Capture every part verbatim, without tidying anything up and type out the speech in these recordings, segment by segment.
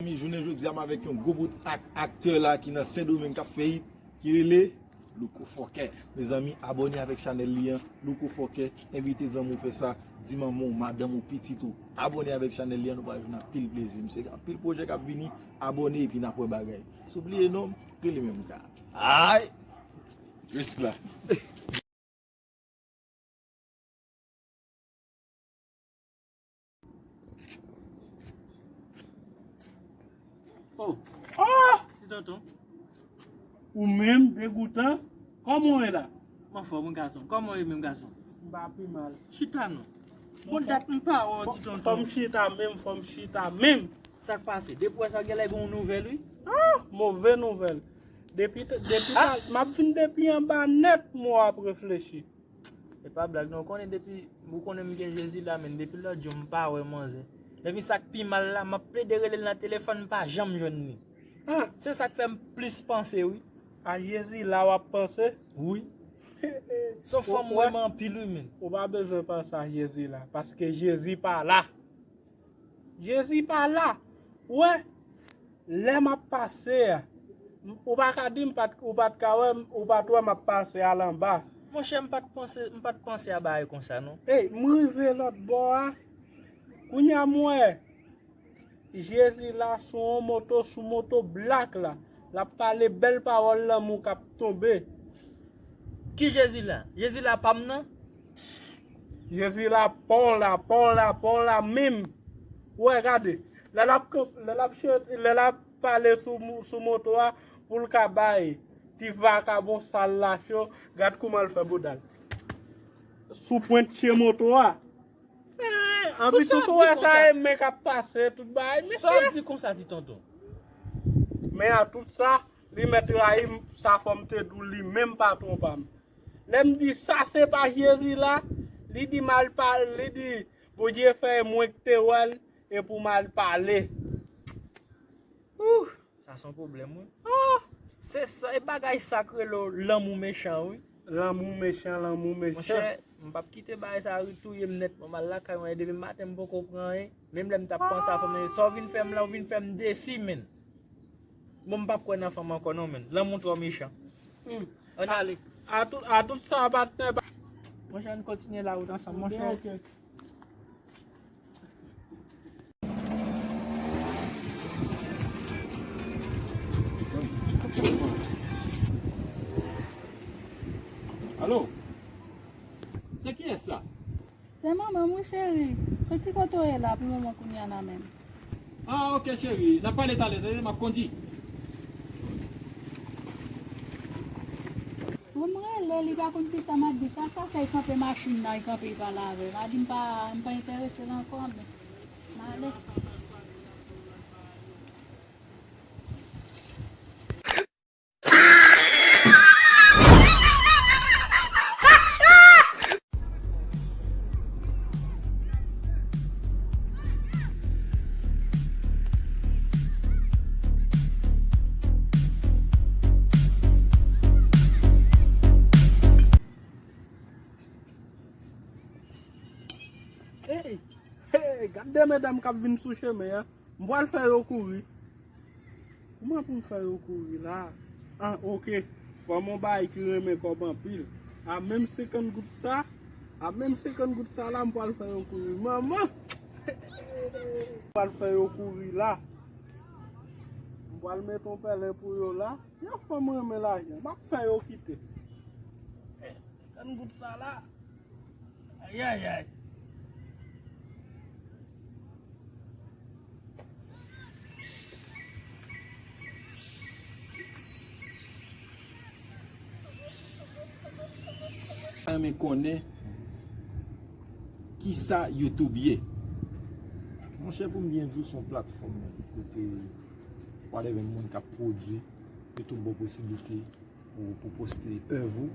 Mezanmi, jounen jodi a, m avèk yon gwo bout ak aktè la ki nan Sendomeng k ap fè hit, ki rele Louko Fòkè. Mezanmi, abòne avèk chanèl li an, Louko Fòkè. Envite zanmi w fè sa, di manman w, madanm ou, pitit ou. Abòne avèk chanèl li an, nou pral jwenn anpil plezi. Misye gen anpil pwojè k ap vini, abòne epi n ap wè bagay. San bliye non m, rele menm ka. Ay! Respè. Oh! Ah! Ti tonton. Ou menm, degoutan, kòman w ye la? M anfòm, wi, gason. Kòman w ye menm, gason? M pa pi mal. Chita non. Bon, dat m pa wè w, ti tonton. Fò m chita menm, fò m chita menm. Sa k pase? Depi w wè sa, genlè gen yon nouvèl, wi. Ah! Move nouvèl. Depi, depi ah! M ap fin depi anba nèt, m wè w ap reflechi. E pa blag non, ou konnen depi, ou konnen m gen Jezi la, men depi lòt jou m pa wè manzè. Epi sa k pi mal la, m ap plede rele l nan telefòn, m pa janm jwenn li. Ah! Se sa k fè m plis panse, wi. A Jezi la w ap panse? Wi. Se yon fanm m renmen anpil, wi, men. Ou pa bezwen panse a Jezi la, paske Jezi pa la. Jezi pa la. Ou wè, lè m ap pase a, m- ou pa ka di m pa t- ou pa t ka wè m, ou pa t wè m ap pase al anba. Monchè, m pa t panse, m pa t panse a bagay konsa, non. Ey, m rive lòt bò a. Kounye a m wè Jezi la sou yon moto, sou moto blak la. L ap pale bèl pawòl lanmou k ap tonbe. Ki Jezi la? Jezi la pa m nan? Jezi la pa w la, pa w la, pa w la menm. Ou wè, gade. Lè l ap kanp- lè l ap chante, lè l ap pale sou mo- sou moto a, pou l ka bay ti vakabon sal lach yo, gad kouman l fè bouda l. Sou pwent pye moto a. Eh, anpi tou, ou wè sa, e men k ap pase, tout bagay, mesye. Sa w ap di konsa, ti tonton? Men a tout sa, li mèt rayi m, sa fò m te di w, li menm patwon pa m. Lè m di sa se pa Jezi la, li di m al pa- li di Bondye fè e mwen k te wè l, e pou m al pale. Ouh! Sa se yon pwoblèm, wi. Ah! Se sa, e bagay sa k rele lanmou mechan, wi. Lanmou mechan, lanmou mechan. Monchè, m p ap kite bagay sa ri- touye m nèt. Mwen m al lakay mwen, depi maten m poko pran anyen. Menm lè m t ap panse a fanm nan, sa w vin fè m la, ou vin fè m desi, menn. Bon, m p ap kwè nan fanm ankò non, menn. Lanmou twò mechan. Hmm. Ann ale. A tout, a tout sa, patnè. Monchè, ann kontinye lawout ansanm, monchè. Ok, ok. Alo? Se kiyès sa? Se manman m wi, cheri. Ki kote w ye la pou moman kounye a la menm? Ah, ok, cheri. N ap pale talè, tande, m ap kondi. Pou m rele, li pa konn kisa m ap di. Sa, sa fè l kanpe machin nan, li kanpe, li pale avè m. A di m pa, m pa enterese l ankò, men m ale. Hey, hey, gad de medam k ap vin sou chemen an. M pral fè yo kouri. Kouman pou m fè yo kouri la? Ah, ok. Fò m yon bagay ki renmen kòb anpil. A menm senkant goud sa, a menm senkant goud sa la, m pral fè yo kouri. Manman! M pral fè yo kouri la. M pral mete yon pèlen pou yo la. Yon fanm renmen lajan. M ap fè yo kite. Senkant goud sa la. Ayayay. Renmen konnen kisa YouTube ye. Monchè, pou m byen di w, se yon platfòm kote whatever moun k ap pwodui, YouTube ba w posiblite pou, pou poste èv ou.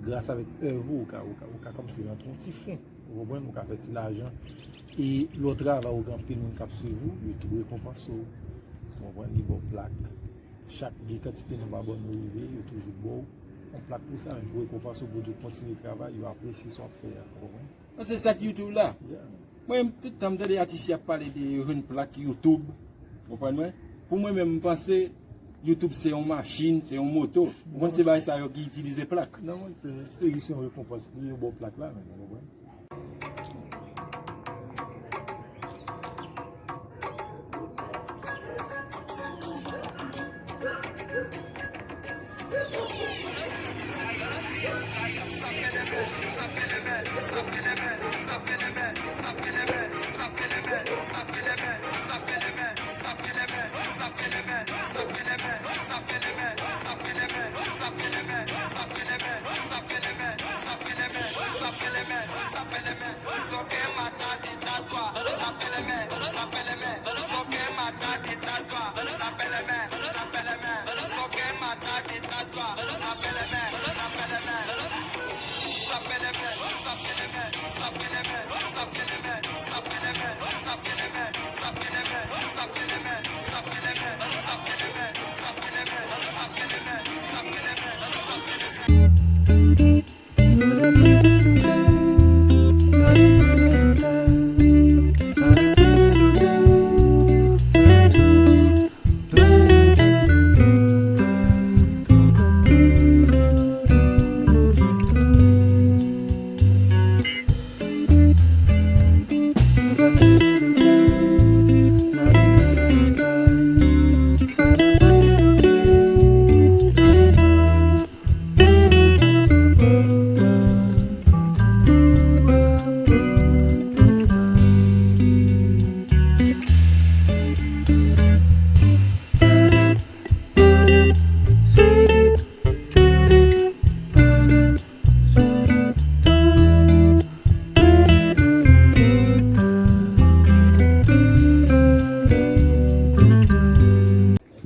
Gras avèk èv ou, ou ka, ou ka, ou ka kòmsi rantre yon ti fon. Ou konprann? Ou ka fè ti lajan. E lè w travay, ou gen anpil moun k ap swiv ou, YouTube rekonpanse w. Ou konprann? Li ba w plak. Chak gen kantite nonb abòne ou rive, yo toujou ba w yon plak pou sa, menm pou rekonpanse w, pou di w kontinye travay, yo apresye sa w ap fè a. Ou konprann? Non, se sa k YouTube la. Yeah. Mwen, tout tan m tande atis y ap pale de yo jwenn plak YouTube. Konprann mwen? Pou mwen menm, m panse YouTube se yon machin, se yon moto. Ou konn se bagay sa yo ki itilize plak. Non, monchè, se jis yon rekonpans li yo ba w plak la, men, ou konprann?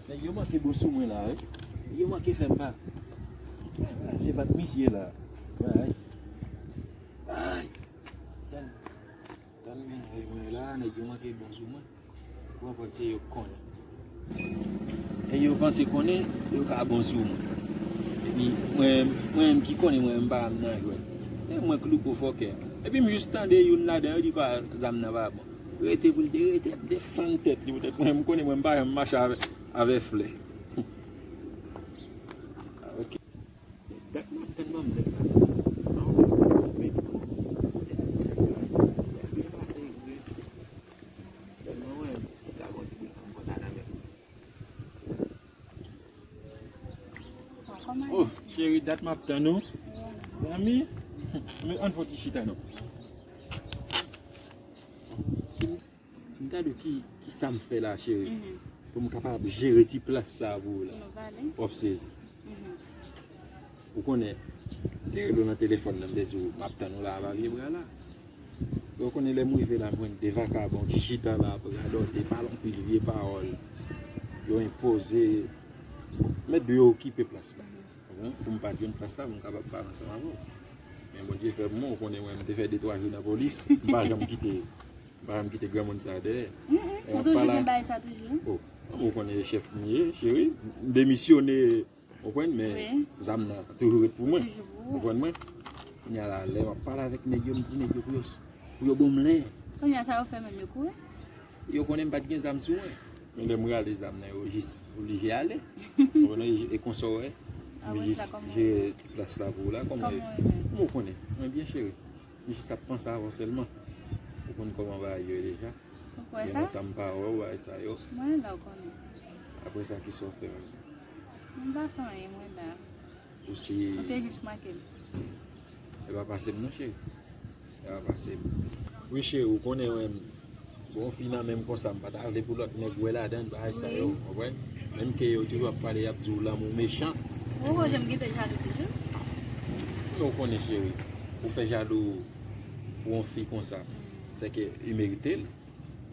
Nèg yo manke bon sou mwen la, wi. Yo manke fè m pa. Ay, se pa t misye la. Ay. Ay. Tann. Tann men, ay, mwen la, nèg yo manke bon sou mwen. Ou konprann se yo k konnen. E yo panse konnen, yo ka bon sou mwen. Epi mwen, mwen menm ki konnen mwen, m pa janm nan jwèt. E mwen k louko fòkè. Epi m jis tande youn ladan yo di kwa zam nan pa bon. Rete pou l te rete, ap defann tèt li, poutèt mwen, m konnen mwen, m pa janm mache avè, avè flè. Ah, ok. Se dat m ap tann manmzèl la, mesye. Ah, wi, men, se dat la, li byen pase, wi, se, sèlman mwen, m ta gon ti bout ankò ta nan men. Oh, cheri, dat m ap tann ou. Zanmi, men ann fè yon ti chita non. Si m, si m ta di w ki, ki sa m fè la, cheri, pou m kapab jere ti plas sa pou ou la, w ap sezi. Ou konnen, te rele w nan telefòn nan, m te di w, m ap tann ou la, a vye bra la. Ou konnen lè m rive la, m jwenn de vakabon ki chita la ap radote, pale anpil vye pawòl. Yo enpoze, mèt dwe okipe plas la. Konprann? Pou m pa t jwenn plas la, pou m kapab pale ansanm avè w. Men Bondye fè pou mwen, ou konnen mwen, m te fè de twa jou nan polis, m pa janm kite, m pa janm kite granmoun sa dèyè. Ou toujou gen bagay sa toujou? Oh, ou konnen chèf m ye, cheri. M demisyone, ou konprann, men zam nan toujou ret pou mwen. Ou konprann mwen? Kounye a la, lè m ap pale avèk nèg yo, m di nèg yo pou yo, pou yo ban m lè. Kounye a sa yo fè menm, yo kouri? Yo konnen m pa t gen zam sou mwen. Men lè m rale zam nan, yo jis oblije ale. Ou konprann, e konsa w wè. M jis jere ti plas la pou ou la, kòman w ye? Ou konnen, mwen byen cheri. M jis ap panse avè w sèlman. Ou konn kòman bagay yo ye deja. Ou kwè sa? Gen lontan m pa wè w, bagay sa yo. Mwen la, ou konnen. Apre sa, kisa w fè menm? M pa fè anyen, mwen la. Ou si. Ou te jis manke m. E pa pase m non, cheri. E pa pase m. Wi, cheri, ou konnen mwen, bon, fi nan men m konsa, m pa ta vle pou lòt nèg wè ladan l, bagay sa yo, ou konprann? Menm ke yo toujou ap pale, y ap di w lanmou mechan. Ou wè jan m gentan jalou toujou? Men ou konnen, cheri, ou fè jalou pou yon fi konsa, se ke li merite l.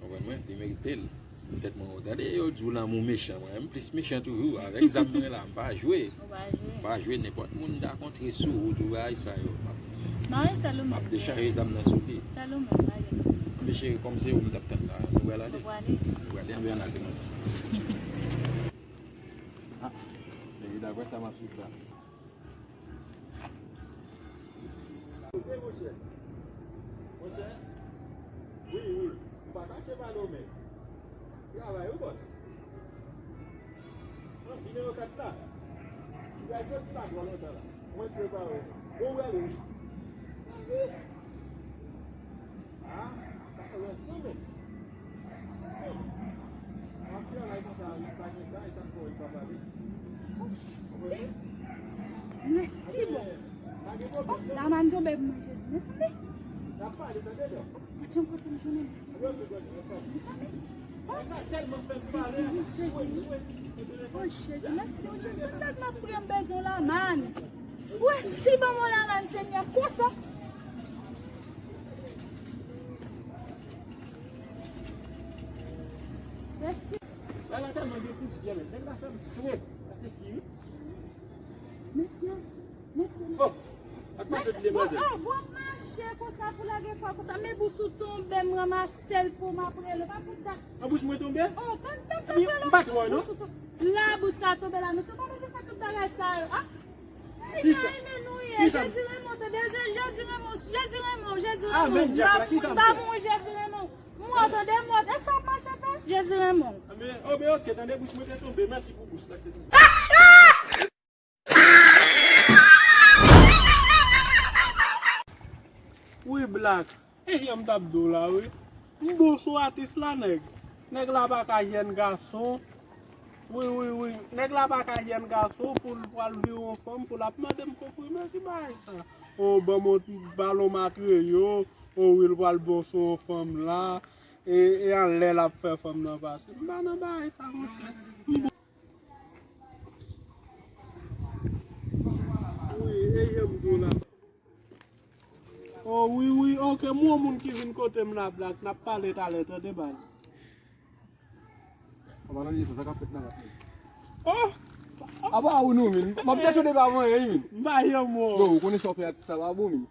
Konprann mwen? Li merite l. Poutèt mwen, tande yo di w lanmou mechan, mwen, m plis mechan toujou. Avèk zam mwen la, m pa jwe. Ou pa jwe? M pa jwe, nenpòt moun m ta kontre sou wout ou bagay sa yo. M ap, m ap dechaje zam nan sou li. Sèl ou menm, pa gen lòt. Men cheri, kòm se ou m t ap tann la, nou pral ale? Nou pral ale. Nou pral ale, anben ann ale, non. Ah, e daprè sa m ap swiv la. Kote, monchè? Monchè? Wi, wi. M pa kache pale w, men. Travay, wi, bòs. Fèt la. Li pral soti pa twò lontan la. Mwen prepare w. Bon, w ale wi. Ah, sa fè rès non, men. W ap travay konsa, pa gen bagay sa k fè w pa pale. Mèsi, bon. Oh, lamann tonbe pou mwen, Jezi. Mezanmi. N ap pale, tande, non? Atchan, kote m jounen, Jezi. Mezanmi. Oh, Jezi, Jezi. Oh, Jezi, mèsi, oh, Jezi. Sa dat m ap priye, m bezwen lamann. Ou resi ban mwen lamann, Senyè, konsa. Mèsi. La, la tèlman gen pousyè, men. Nèg la fè m swet. Sa se ki, wi? Mesye, mesye. Oh, ak mache di demwazèl. Bon, w ap mache konsa pou lage kò konsa. Men bous ou tonbe, m ranmase l pou m ap rele. Pa pou dat. An bous mwen tonbe? Oh, tann, tann, tann, tann. M pa t wè, non? Bous ou tonbe. La, bous la tonbe la. Mesye, w pa bezwen fè tout bagay sa yo. Ah! Kisa? Kisa? Jezi renmen w, tande. Je-, Jezi renmen w, Jezi renmen w, Jezi renmen w. Amèn, djab la, kisa m fè? Ba mwen Jezi renmen w. Mò, tande, mò. E sa w mache fè? Jezi renmen w. Amèn. Oh, ben, ok, tande, bous mwen te tonbe. Mèsi pou bous la, se tou. Wi, Black. E jan m t ap di w la, wi. M bon sou atis la, nèg. Nèg la pa ka jwenn gason. Wi, wi, wi. Nèg la pa ka jwenn gason pou l pral vire yon fanm, pou l ap mande m konprime, ki bagay sa? O, ban m yon balon matreyo. O, wi, l pral bon sou yon fanm la. E, e anlè l ap fè fanm nan pase. M pa nan bagay sa, monchè. M bon. Wi, e jan m di w la. Oh, wi, wi, ok, m wè yon moun ki vin kote m la, Black, n ap pale talè, tande, baz. Apa nan lise sa k ap fèt nan rat, men? Oh! Apa ou non, men? M ap chèche w depi avan yè, men. M pa janm wè w. Yo, ou konnen sa w fè atis la pa bon, men.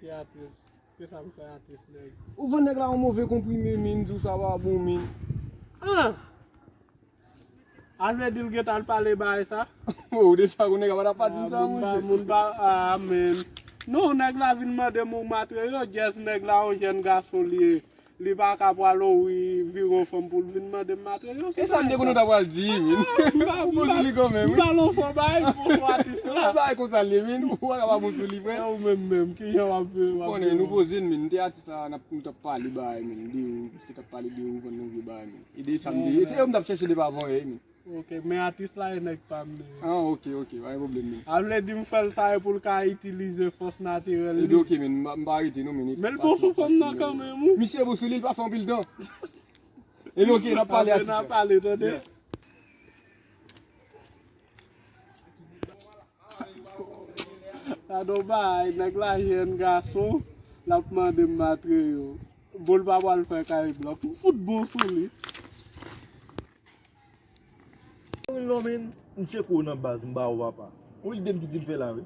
Ki atis? Ki sa m fè atis, nèg? Ou vann nèg la yon move konprime, men, di w sa pa bon, men. Ah! Al vle di l gentan al pale bagay sa? Ou deja konnen nèg la pa t ap di m sa, monchè. Moun pa, ah, men. Non, nèg la vin mande m yon matreyo, just nèg la yon jèn gason li ye. Li pa ka pral, o wi, vire yon fanm pou l vin mande m matreyo. E sa m te konnen w ta pral di, men. Ou bon sou li kanmenm, wi. M pale yon fo bagay, m bon sou atis la. Yon bagay konsa l ye, men. Ou pa ka pa bon sou li, frè. E ou menm menm, kijan w ap, w ap konnen, nou poze n, men. Nou te atis la, n ap, nou t ap pale bagay, men. De ou, se t ap pale de ou, vann nou vye bagay, men. E de sa m te ye. Se yo m t ap chèche depi avan yè, men. Ok, men atis la e nèg pa m li ye. Ah, ok, ok, pa gen pwoblèm, men. A vle di m fè l sa e pou l ka itilize fòs natirèl li. Ebyen, ok, men, m pa, m pa rete, non, men. Men l bon sou fanm nan kanmenm, wi. Misye bon sou li, l pa fè anpil tan. Ebyen, ok, n ap pale atis la. N ap pale, tande. Yeah. Gade yon bagay, nèg la jèn gason, l ap mande m matreyo. Bon, l pa pral fè kay blank. M fout bon sou li. Wi, non, men, m tcheke w nan baz, m ba ou papa. Ou ide m ki di m fè la, wi.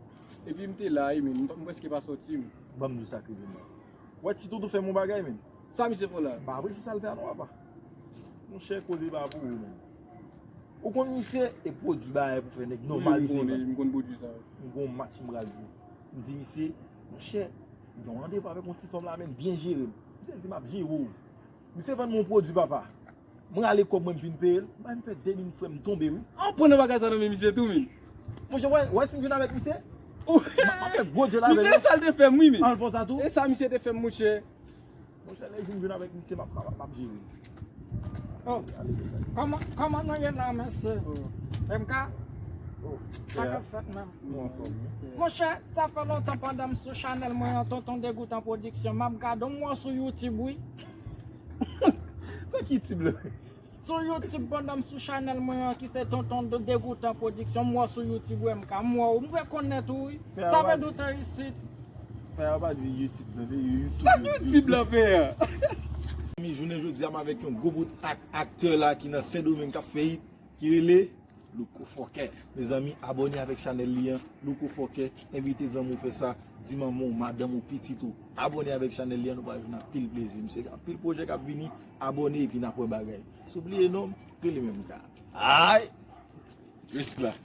Epi m te la, wi, men, m, m prèske pa sòti, men. Ban m di w sa k rive m la. Wè, ti toutou fè m yon bagay, men. Sa misye fè w la? M pa apresye sa l fè a non, papa. Monchè, koze pa pou ou, men. Ou konn misye e pwodui bagay pou fè nèg nòmalize. Wi, m konnen, m konn pwodui sa. M gon match m pral jwe. M di misye, monchè, m gen yon randevou avèk yon ti fanm la, men, byen jere m. Misye di m ap jere w. Misye vann mwen yon pwodui, papa. Mwen rale kòb mwen, m vin peye l. M pa vin fè de minit, frè m, m tonbe, wi. An pran nan bagay sa nan men misye tou, men. Monchè, wè, wè si m vin avèk misye. M ap fè gwo djòl avè l. Misye, sa l te fè m, wi, men. An, l fè w sa tou? E sa misye te fè m, monchè. Monchè, lè jou m vin avèk misye, m ap, m ap, m ap jere. Oh, kòman, kòman nou ye la, mesye? M ka? Sa k ap fèt menm? Nou anfòm, wi. Monchè, sa fè lontan pandan m sou chanèl mwen an, Tonton Degoutan Production, m ap gade w, m wè w sou YouTube, wi. Sa ki YouTube la? Sou YouTube, pandan m sou chanèl mwen an, ki se Tonton Degoutan Production, m wè w sou YouTube, wi, M K, m wè w, m rekonèt ou, wi. Sa vle di w te isit. Pè a pa di YouTube, non, se YouTube. Sa k YouTube la, pè a? Mezanmi, jounen jodi a, m avèk yon gwo bout ak aktè la ki nan Sendomeng k ap fè hit, ki rele Louko Fòkè. Mezanmi, abòne avèk chanèl li an, Louko Fòkè, envite zanmi w fè sa, di manman w, madanm ou, pitit ou. Abòne avèk chanèl li an, nou pral jwenn anpil plezi. Misye gen anpil pwojè k ap vini, abòne epi n ap wè bagay. Si w bliye non m, rele M K. Ay! Risk la.